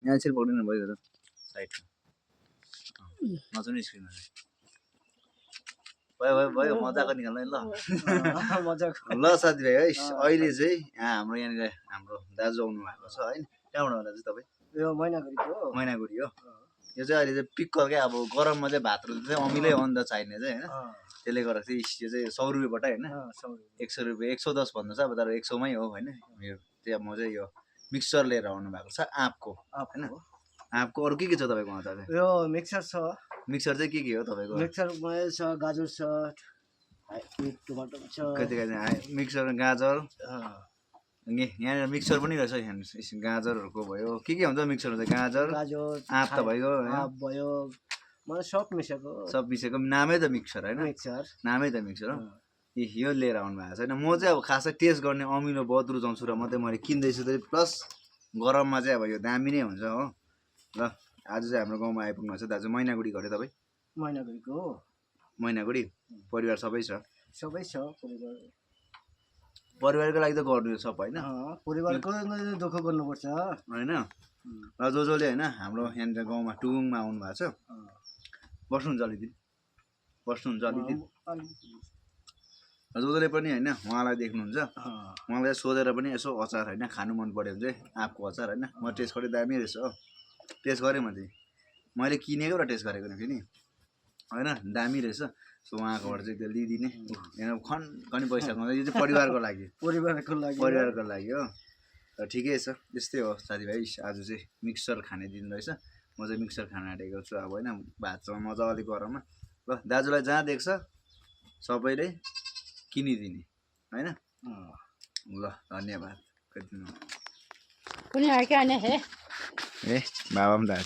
यहाँ चाहिँ पक्रिनु भयो त साइडमा नचुने स्क्रिन भयो मजाको निकाल्नु ल मजाको ल साथीभाइ है अहिले चाहिँ यहाँ हाम्रो यहाँनिर हाम्रो दाजु आउनु भएको छ होइन कहाँबाट हो दाजु तपाईँ यो मैनागढीको हो मैनागुडी हो यो चाहिँ अहिले चाहिँ पिक्कल क्या अब गरममा चाहिँ भात रोटी चाहिँ अमिलै हो नि त चाहिने चाहिँ होइन त्यसले गर्दा चाहिँ यो चाहिँ 100 रुपियाँबाट होइन 100 रुपियाँ 110 भन्नु छ अब तर 100 मै हो होइन यो चाहिँ म चाहिँ यो मिक्सचर लिएर आउनु भएको छ आँपको होइन आँपको अरू के छ तपाईँकोमा त यो मिक्सर छ मिक्सर चाहिँ के हो तपाईँको मिक्सरमा छ गाजर छ टमाटर छ कति मिक्सर गाजर यहाँनिर मिक्सर पनि रहेछ यहाँ गाजरहरूको भयो के हुन्छ मिक्सर हुन्छ गाजर आँप त भइगयो आँप भयो मलाई सब मिसेको नामै त मिक्सर होइन नामै त मिक्सर हो यो लिएर आउनु भएको छ होइन म चाहिँ अब खासै टेस्ट गर्ने अमिलो बहुत रुचाउँछु र मात्रै मैले किन्दैछु त प्लस गरममा चाहिँ अब यो दामी नै हुन्छ हो ल आज चाहिँ हाम्रो गाउँमा आइपुग्नु भएको छ दाजु मैनागुडी घरे तपाईँ मैनागढीको हो मैनागुडी परिवार सबै छ परिवारको लागि त गर्नु सब होइन परिवारको दुःख गर्नुपर्छ होइन र जसले होइन हाम्रो यहाँनिर गाउँमा टुङमा आउनु भएको छ बस्नुहुन्छ अलिकति जसले पनि होइन उहाँलाई देख्नुहुन्छ उहाँलाई सोधेर पनि यसो अचार होइन खानु मन पऱ्यो भने चाहिँ आँपको अचार होइन म टेस्ट गरेँ दामी रहेछ हो टेस्ट गरेँ म चाहिँ मैले किनेको र टेस्ट गरेको फेरि होइन दामी रहेछ सो उहाँकोबाट चाहिँ त्यो लिइदिने यहाँ खनी पैसा कमाउँछ यो चाहिँ परिवारको लागि हो र ठिकै छ त्यस्तै हो साथीभाइ आज चाहिँ मिक्सर खाने दिन रहेछ म चाहिँ मिक्सर खान आँटेको छु अब होइन भातसँग मजाले गरममा ल दाजुलाई जहाँ देख्छ सबैले किनिदिने होइन ल धन्यवाद ए बाबा पनि दाजु